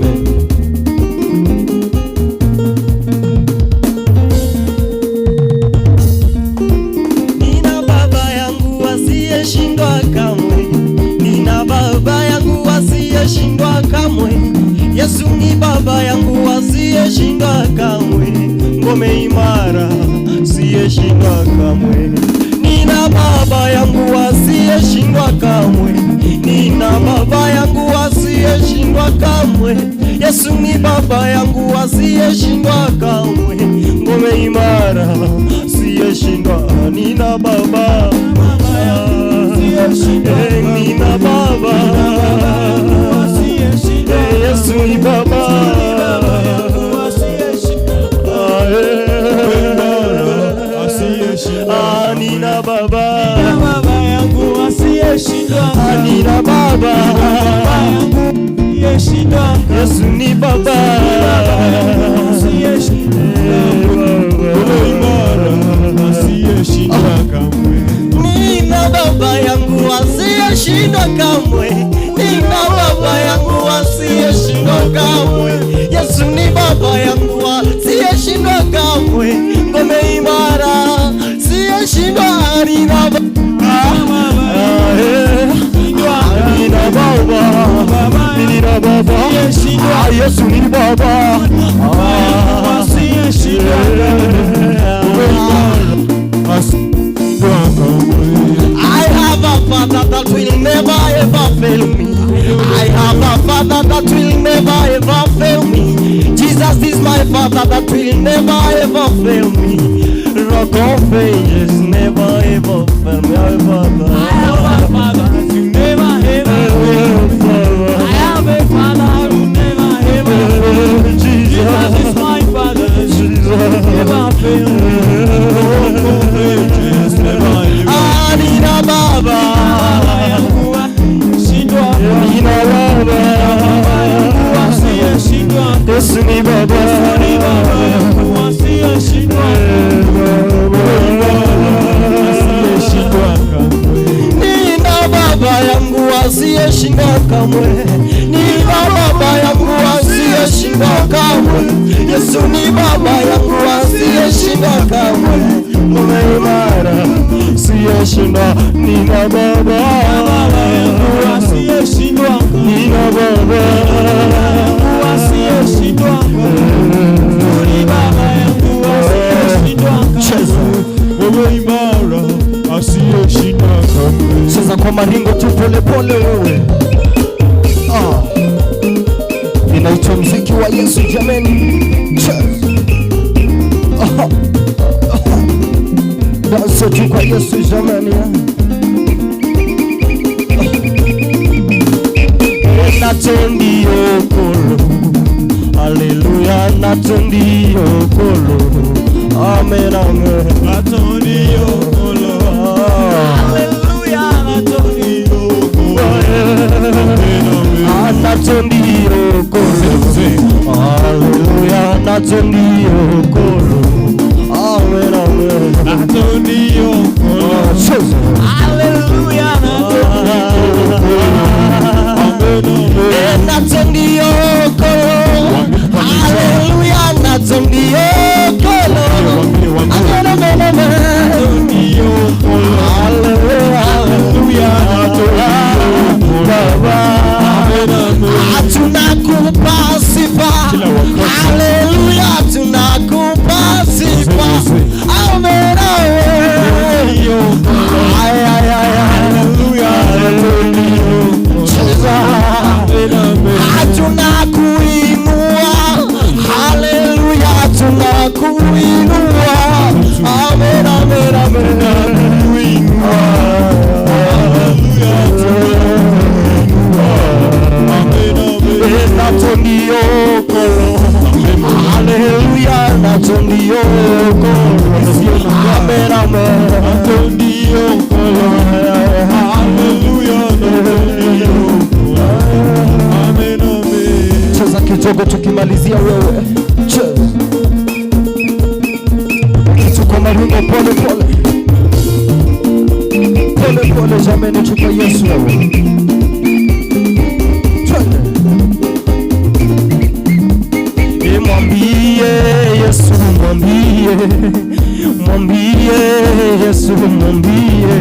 Jameni. Nina baba yangu asiyeshindwa kamwe, nina baba yangu asiyeshindwa kamwe. Yesu ni baba yangu asiyeshindwa kamwe, ngome imara asiyeshindwa kamwe. Nina baba yangu asiyeshindwa kamwe, nina baba yangu asiyeshindwa kamwe. Yesu ni baba yangu asiyeshindwa kamwe, ngome imara asiyeshindwa. Nina baba, nina baba, Yesu ni baba. Ah, ah, nina baba, ah, nina baba, Yesu ni baba. Nina baba yangu asiyeshindwa kamwe, nina baba yangu asiyeshindwa kamwe. Yesu ni baba yangu asiyeshindwa kamwe, ngome imara asiyeshindwa. Nina baba, nina baba, nina baba, ah, Yesu ni baba. Ah, I have a father that will never ever fail me. I have a father that will never ever fail me. Jesus is my father that will never ever fail me. Rock of Ages, never ever fail me. I have a I have a father who never ever fail me. I have a father who never ever fail me. Jesus is my father, never fail me. Ah, nina baba, nina baba, Yesu ni baba. Nina baba yangu asiyeshindwa kamwe, nina baba yangu asiyeshindwa kamwe. Yesu ni baba yangu asiyeshindwa kamwe, ngome imara asiyeshindwa. Nina baba, nina baba, cheza Wewe imara asiyeshindwa kamwe. Cheza kwa maringo tu pole pole wewe. Ah. Inaitwa mziki wa Yesu jameni. Cheza. Aha. Aha. Dansa juu kwa Yesu jameni. Natondi okolo. Haleluya, natondi okolo. Amen, amen. Natondi okolo. Hallelujah, natondi okolo. Amen, amen. Ah, natondi okolo. Haleluya, natondi okolo. Amen, amen. Natondi okolo. Ah, cheza. Hallelujah, natondi Amen, amen. Eh, natondi okolo. Haleluya, natondi okolo. Amen, amen, amen. Natondi okolo. Haleluya, Hallelujah, natondi okolo. Baba. Amen, amen. Tunakupa sifa. Kila wakati. Haleluya, tunakupa sifa. Amen, amen. Ay, ay, ay, ay. Hallelujah, natondi okolo. Cheza. Amen, amen. Tunakuinua. Haleluya, tunakuinua. Amen, amen, amen. Hallelujah, amen, amen. Natondi okolo. Haleluya, natondi okolo. Amen, amen. Natondi okolo. Hallelujah, natondi okolo. Amen, amen. Cheza kidogo tukimalizia wewe. Cheza. Kitu kwa maringo pole pole. Pole pole jameni, tupa Yesu wewe. Twende. Mwambie, mwambie Yesu, mwambie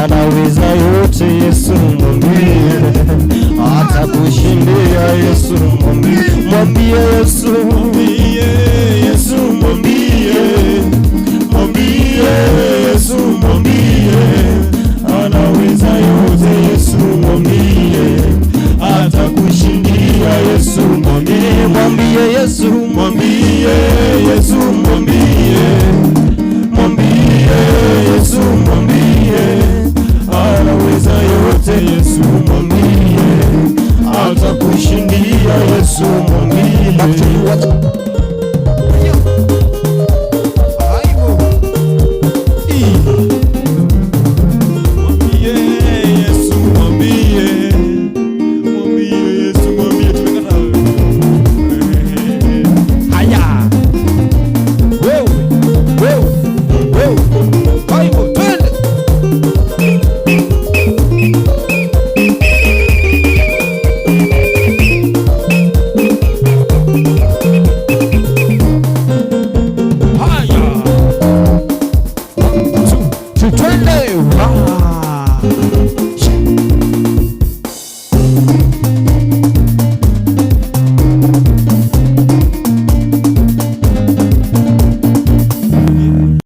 anaweza yote. Yesu mwambie atakushindia. Yesu mwambie, mwambie Yesu, Mwambie Yesu, mwambie, mwambie Yesu, mwambie anaweza yote. Yesu mwambie atakushindia. Yesu mwambie, mwambie Yesu, mwambie Yesu, mwambie, mwambie Yesu, mwambie anaweza yote. Yesu mwambie atakushindia. Yesu mwambie.